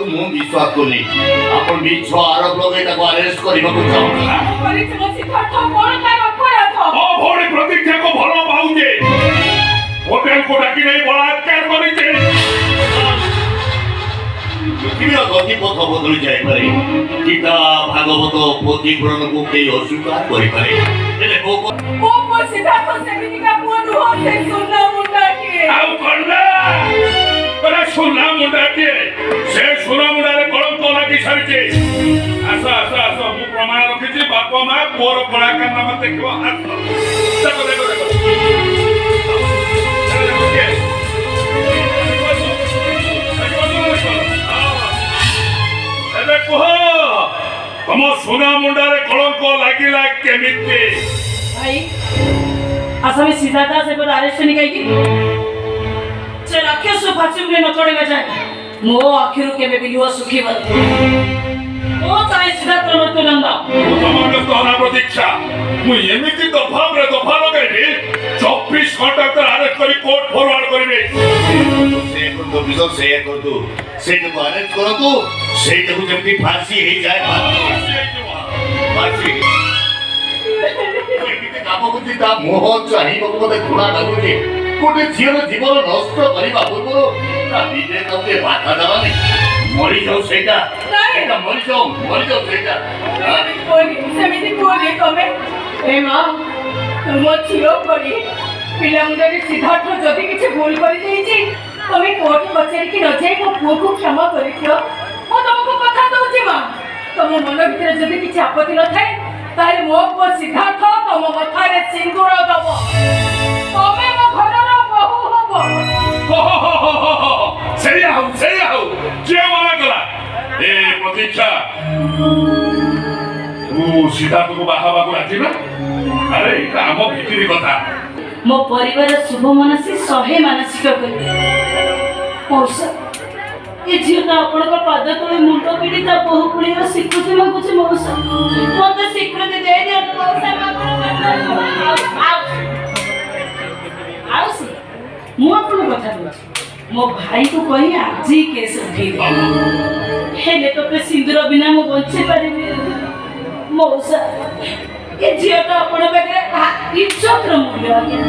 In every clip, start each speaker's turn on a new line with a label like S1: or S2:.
S1: ମୁଁ ବିଶ୍ୱାସ କରୁନି। ଆପଣ ମିଛ ଆରୋପ ଲଗେଇ ତାକୁ ଆରେଷ୍ଟ କରିବାକୁ ଚାହୁଁଛନ୍ତି।
S2: କରିଛି ମୋ ସିଦ୍ଧାର୍ଥ? କଣ ତାର ଅପରାଧ?
S3: ମୋ ଭଉଣୀ ପ୍ରତୀକ୍ଷାକୁ ଭଲ ପାଉଛି, ହୋଟେଲକୁ ଡାକି ନେଇ ବଳାତ୍କାର କରିଛି।
S1: ପୃଥିବୀର ଗତିପଥ ବଦଳି ଯାଇପାରେ, ଗୀତା, ଭାଗବତ, ପୋଥି ପୁରାଣକୁ କେହି ଅସ୍ୱୀକାର କରିପାରେ, ହେଲେ ମୋ
S2: ମୋ ପୁଅ ସିଦ୍ଧାର୍ଥ ସେମିତିକା ପୁଅ ନୁହଁ। ସେ ସୁନା ମୁଣ୍ଡାଟିଏ।
S3: ଆଉ କଣ ନା, ସୁନା ମୁଣ୍ଡାଟିଏ। ସେ ସୁନା ମୁଣ୍ଡାରେ କଳଙ୍କ ଲାଗି ସାରିଛି। ଆସ, ଆସ, ଆସ, ମୁଁ ପ୍ରମାଣ ରଖିଛି। ବାପ ମା ପୁଅର କଳା କାରନାମା ଦେଖିବ। ଆସ, ଦେଖ, ଦେଖ, ଦେଖ, ଦେଖ, କିଏ? ଦେଖ, ହଁ। ଏବେ କୁହ, ତମ ସୁନା ମୁଣ୍ଡାରେ କଳଙ୍କ ଲାଗିଲା କେମିତି?
S4: ଭାଇ, ଆସାମୀ ସିଦ୍ଧାର୍ଥ ସେପଟେ ଆରେଷ୍ଟ ହେଇନି କାହିଁକି? ସେ ରାକ୍ଷସ ଫାଶୀ ମୂଳେ ନ ଚଢ଼ିବା ଯାଏ ମୋ ଆଖିରୁ କେବେ ବି ଲୁହ ଶୁଖିବନି। ମୁଁ ଚାହେଁ ସିଦ୍ଧାର୍ଥର ମୃତ୍ୟୁଦଣ୍ଡ।
S3: ମୁଁ ତମ ବ୍ୟସ୍ତ ହନା ପ୍ରତୀକ୍ଷା, ମୁଁ ଏମିତି ଦଫା ଉପରେ ଦଫା ଲଗାଇବି, 24 ଘଣ୍ଟା ଭିତରେ ଆରେଷ୍ଟ କରି କୋର୍ଟ ଫରୱାର୍ଡ କରିବି।
S1: ସେଇଆ କରନ୍ତୁ ଅଫିସର, ସେଇଆ କରନ୍ତୁ। ସେଇଟାକୁ ଆରେଷ୍ଟ କରନ୍ତୁ, ସେଇଟାକୁ ଯେମିତି ଫାଶୀ ହେଇଯାଏ।
S3: ଫାଶୀ ହେଇଯିବ।
S1: ଫାଶୀ। ଏମିତି କାମ କରୁଛି, ତା ମୁହଁ ଚାହିଁବାକୁ ମତେ ଘୃଣା ଲାଗୁଛି। ଗୋଟେ ଝିଅର ଜୀବନ ନଷ୍ଟ କରିବା ପୂର୍ବରୁ ତା ବିବେକ ଟିକେ ବାଧା ଦେବାନି? ମରିଯାଉ ସେଇଟା, ସେଇଟା ମରିଯାଉ, ମରିଯାଉ ସେଇଟା।
S2: ସେମିତି କୁହନି, ସେମିତି କୁହନି ତମେ। ଏ ମା, ତୁମ ଝିଅ ପରି ପିଲା ମୁଣ୍ଡରେ ସିଦ୍ଧାର୍ଥ ଯଦି କିଛି ଭୁଲ କରିଦେଇଛି, ତମେ କୋର୍ଟ କଚେରିକି ନ ଯାଇ ମୋ ପୁଅକୁ କ୍ଷମା କରିଦିଅ। ମୁଁ ତମକୁ କଥା ଦଉଛି ମା, ତମ ମନ ଭିତରେ ଯଦି କିଛି ଆପତ୍ତି ନଥାଏ, ତାହେଲେ ମୋ ପୁଅ ସିଦ୍ଧାର୍ଥ ତମ ମଥାରେ ସିନ୍ଦୁର ଦବ। ତମେ ମୋ ଘରର ବୋହୂ ହବ।
S3: ହୋ, ହୋ, ହୋ, ହୋ, ହୋ, ହୋ। ସେଇଆ ହଉ, ସେଇଆ ହଉ। କିଏ ମନା କଲା? ଏ ପ୍ରତୀକ୍ଷା, ତୁ ସିଦ୍ଧାର୍ଥକୁ ବାହା ହେବାକୁ ରାଜି ନା? ଆରେ, ଏଇଟା ଆମ ଭିତିରି କଥା।
S4: ମୋ ପରିବାର ଶୁଭ ମାନସି 100 ମାନସିକ କରି। ମଉସା, ଏ ଝିଅଟା ଆପଣଙ୍କ ପାଦ ତଳେ ମୁଣ୍ଡ ଭିଡ଼ି ତା ବୋହୁ ପୁଣିର ସ୍ୱୀକୃତି ମାଗୁଛି। ମଉସା, ମତେ ସ୍ୱୀକୃତି ଦେଇ ଦିଅନ୍ତୁ ମଉସା। ମୁଁ ଆପଣଙ୍କ ଆଉ ଆଉ ସେ ମୁଁ ଆପଣଙ୍କ କଥା କହୁଛି, ମୋ ଭାଇକୁ କହି ଆଜି କେସ୍ ଉଠେଇଦେବି। ହେଲେ ତୋତେ ସିନ୍ଦୁର ବିନା ମୁଁ ବଞ୍ଚି ପାରିବି? ମଉସା, ଏ ଝିଅଟା ଆପଣ ପାଖରେ ଇଜ୍ଜତର ମୂଲ୍ୟ, ଆଜ୍ଞା,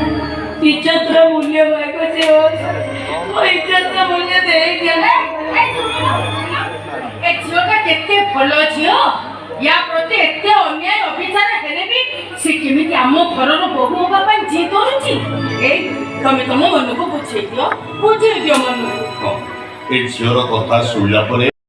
S4: ଇଜ୍ଜତର ମୂଲ୍ୟ ମାଗୁଛି। ମଉସା, ମୋ ଇଜ୍ଜତର ମୂଲ୍ୟ ଦେଇଦିଅ।
S2: ଏ ଝିଅଟା କେତେ ଭଲ ଝିଅ। ୟା ପ୍ରତି ଏତେ ଅନ୍ୟାୟ ଅବିଚାର ହେଲେ ବି ସେ କେମିତି ଆମ ଘରର ବୋହୂ ହବା ପାଇଁ ଜିଦ୍ ଧରୁଛି। ଏଇ, ତମେ ତମ ମନକୁ ବୁଝେଇ ଦିଅ, ବୁଝେଇ ଦିଅ ମନକୁ।
S1: ହଁ, ଏ ଝିଅର କଥା ଶୁଣିଲା ପରେ